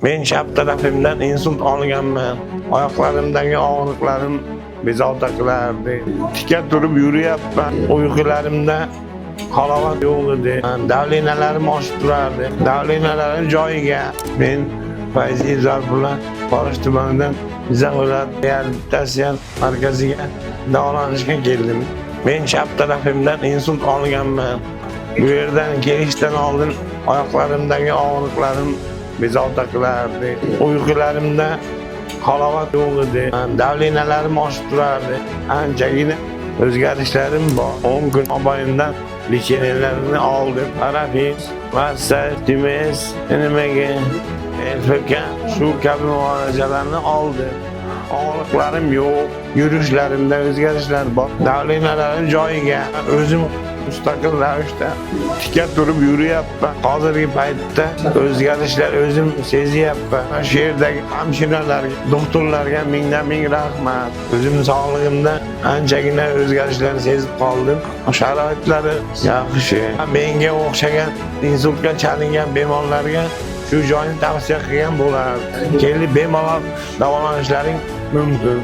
Men chap tarafimdan insult olganman. Oyoqlarimdagi og'riqlarim bezovta qilardi. Tika turib yuryapman. Uyqularimda halovat yo'q edi. Давления larim oshib turardi. Давления larim joyiga. Men Fayziy Zarbulla Forish tumanidan Jizzax viloyat reabilitatsiya markaziga davolanishga keldim. Men chap tarafimdan insult olganman. Bu yerdan kelishdan oldin oyoqlarimdagi og'riqlarim bezovta qilardi. Uyqularimda halovat yo'q edi. Давления larim oshib turardi. Anchagina o'zgarishlarim bor. 10 kun mobaynida лечения larni oldim. Parafin, massaj, TMS, nimaga, LFK shu kabi muolajalarni oldim. Og'riqlarim yo'q, yurishlarimda o'zgarishlar bor. Давления larim joyiga. O'zim mustaqil ravishda tika turib yuryapman. Hozirgi paytda o'zgarishlar o'zim sezyapman. Shu yerdagi hamshiralarga, doktorlarga mingdan ming rahmat. O'zim sog'lig'imda anchagina o'zgarishlarni sezib qoldim. Sharoitlari yaxshi. Menga o'xshagan insultga chalingan bemorlarga shu joyni tavsiya qilgan bo'lardim. Kelib bemalol davolanishlaring mumkin.